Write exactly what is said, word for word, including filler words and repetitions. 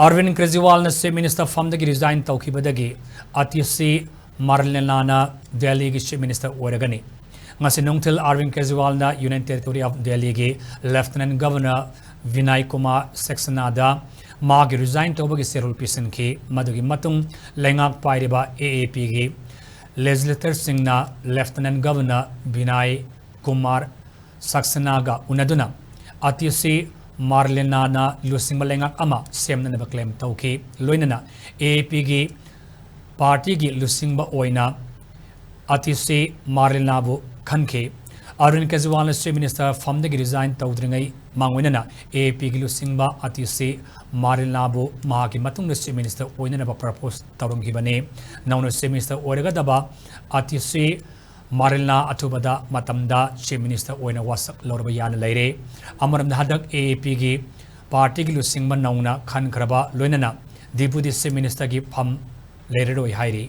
ꯑꯔꯕꯤꯟ ꯀꯦꯖ꯭ꯔꯤꯋꯥꯜꯅ Chief Minister ꯐꯝꯗꯒꯤ resign ꯇꯧꯈꯤꯕꯗꯒꯤ ꯑꯇꯤꯁꯤ ꯃꯥꯔꯂꯦꯅꯥꯅ ꯗꯦꯜꯂꯤꯒꯤ Chief Minister ꯑꯣꯏꯔꯒꯅꯤ꯫ ꯉꯁꯤ ꯅꯨꯡꯊꯤꯜ ꯑꯔꯕꯤꯟ ꯀꯦꯖ꯭ꯔꯤꯋꯥꯜꯅ Union Territory of Delhiꯒꯤ Lieutenant Governor ꯕꯤꯅꯥꯏ Kumar ꯁꯛꯁꯦꯅꯥꯗ ꯃꯥꯒꯤ resign ꯇꯧꯕꯒꯤ ꯆꯦꯔꯣꯜ ꯄꯤꯁꯤꯟꯈꯤ꯫ ꯃꯗꯨꯒꯤ ꯃꯇꯨꯡ ꯂꯩꯉꯥꯛ ꯄꯥꯏꯔꯤꯕ AAPꯒꯤ legislatorꯁꯤꯡꯅ Lieutenant Governor ꯕꯤꯅꯥꯏ ꯀꯨꯃꯥꯔ ꯁꯛꯁꯦꯅꯥꯒ ꯎꯅꯗꯨꯅ ꯑꯇꯤꯁꯤ ꯃꯥꯔꯂꯦꯅꯥꯅ ꯂꯨꯆꯤꯡꯕ ꯂꯩꯉꯥꯛ ꯑꯃ ꯁꯦꯝꯅꯅꯕ claim ꯇꯧꯈꯤ꯫ ꯂꯣꯏꯅꯅ AAPꯒꯤ partyꯒꯤ ꯂꯨꯆꯤꯡꯕ ꯑꯣꯏꯅ ꯑꯇꯤꯁꯤ ꯃꯥꯔꯂꯦꯅꯥꯕꯨ ꯈꯟꯈꯤ꯫ ꯑꯔꯕꯤꯟ ꯀꯦꯖ꯭ꯔꯤꯋꯥꯜꯅ Chief Minister ꯐꯝꯗꯒꯤ resign ꯇꯧꯗ꯭ꯔꯤꯉꯩ ꯃꯥꯡꯑꯣꯏꯅꯅ AAPꯒꯤ ꯂꯨꯆꯤꯡꯕ ꯑꯇꯤꯁꯤ ꯃꯥꯔꯂꯦꯅꯥꯕꯨ ꯃꯍꯥꯛꯀꯤ ꯃꯇꯨꯡꯗ Chief Minister ꯑꯣꯏꯅꯅꯕ propose ꯇꯧꯔꯝꯈꯤꯕꯅꯤ꯫ ꯅꯧꯅ Chief Minister ꯑꯣꯏꯔꯒꯗꯕ ꯑꯇꯤꯁꯤ ꯃꯥꯔꯂꯦꯅꯥ ꯑꯊꯨꯕꯗ ꯃꯇꯝꯗ Chief Minister ꯑꯣꯏꯅ ꯋꯥꯁꯛ ꯂꯧꯔꯕ ꯌꯥꯅ ꯂꯩꯔꯦ꯫ ꯑꯃꯔꯣꯝꯗ ꯍꯟꯗꯛ AAPꯒꯤ partyꯒꯤ ꯂꯨꯆꯤꯡꯕ ꯅꯧꯅ ꯈꯟꯈ꯭ꯔꯕ ꯂꯣꯏꯅꯅ Deputy Chief Ministerꯒꯤ ꯐꯝ ꯂꯩꯔꯔꯣꯏ ꯍꯥꯏꯔꯤ꯫